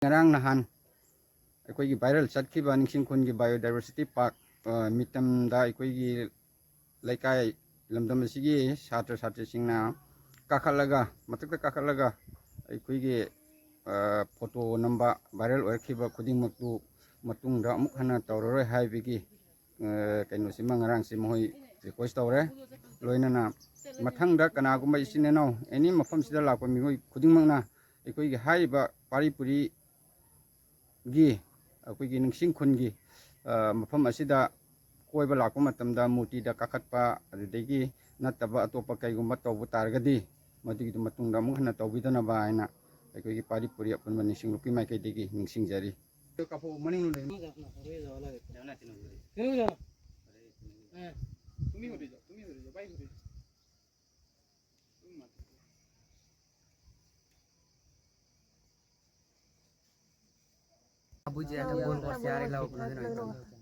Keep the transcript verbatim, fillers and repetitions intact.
ꯉꯔꯥꯡ ꯅꯍꯥꯟ ꯑꯩꯈꯣꯏꯒꯤ viral ꯆꯠꯈꯤꯕ ꯅꯤꯡꯁꯤꯡ ꯈꯨꯟꯒꯤ biodiversity park, ꯑ, ꯃꯤꯇꯝꯗ ꯑꯩꯈꯣꯏꯒꯤ ꯂꯩꯀꯥꯏ ꯂꯝꯗꯝ ꯑꯁꯤꯒꯤ ꯁꯥꯇ꯭ꯔ ꯁꯥꯇ꯭ꯔꯤꯁꯤꯡꯅ ꯀꯥꯈꯠꯂꯒ, ꯃꯊꯛꯇ ꯀꯥꯈꯠꯂꯒ ꯑꯩꯈꯣꯏꯒꯤ, ꯑ, photo ꯅꯝꯕ viral ꯑꯣꯏꯔꯛꯈꯤꯕ ꯈꯨꯗꯤꯡꯃꯛꯇꯨ ꯃꯇꯨꯡꯗ ꯑꯃꯨꯛ ꯍꯟꯅ ꯇꯧꯔꯔꯣꯏ ꯍꯥꯏꯕꯒꯤ, ꯑ, ꯀꯩꯅꯣꯁꯤꯃ ꯉꯔꯥꯡꯁꯤ ꯃꯈꯣꯏ request ꯇꯧꯔꯦ꯫ ꯂꯣꯏꯅꯅ ꯃꯊꯪꯗ ꯀꯅꯥꯒꯨꯝꯕ ꯏꯆꯤꯟ ꯏꯅꯥꯎ any ꯃꯐꯝꯁꯤꯗ ꯂꯥꯛꯄ ꯃꯤꯑꯣꯏ ꯈꯨꯗꯤꯡꯃꯛꯅ ꯑꯩꯈꯣꯏꯒꯤ ꯍꯥꯏꯔꯤꯕ ꯄꯥꯔꯤ ꯄꯨꯔꯤ ꯒꯤ ꯑꯩꯈꯣꯏꯒꯤ ꯅꯤꯡꯁꯤꯡ ꯈꯨꯟꯒꯤ, ꯑ, ꯃꯐꯝ ꯑꯁꯤꯗ ꯀꯣꯏꯕ ꯂꯥꯛꯄ ꯃꯇꯝꯗ ꯃꯨꯔꯇꯤꯗ ꯀꯥꯈꯠꯄ, ꯑꯗꯨꯗꯒꯤ ꯅꯠꯇꯕ ꯑꯇꯣꯞꯄ ꯀꯩꯒꯨꯝꯕ ꯇꯧꯕ ꯇꯥꯔꯒꯗꯤ, ꯃꯗꯨꯒꯤꯗꯨ ꯃꯇꯨꯡꯗ ꯑꯃꯨꯛ ꯍꯟꯅ ꯇꯧꯕꯤꯗꯅꯕ ꯍꯥꯏꯅ ꯑꯩꯈꯣꯏꯒꯤ ꯄꯥꯔꯤ ꯄꯨꯔꯤ ꯑꯄꯨꯟꯕ ꯅꯤꯡꯁꯤꯡ ꯂꯨꯞꯀꯤ ꯃꯥꯏꯀꯩꯗꯒꯤ ꯅꯤꯡꯁꯤꯡꯖꯔꯤ꯫ বাবু যে একটা গোল করছে, আর এগুলা ওপেন করে দিতে হবে।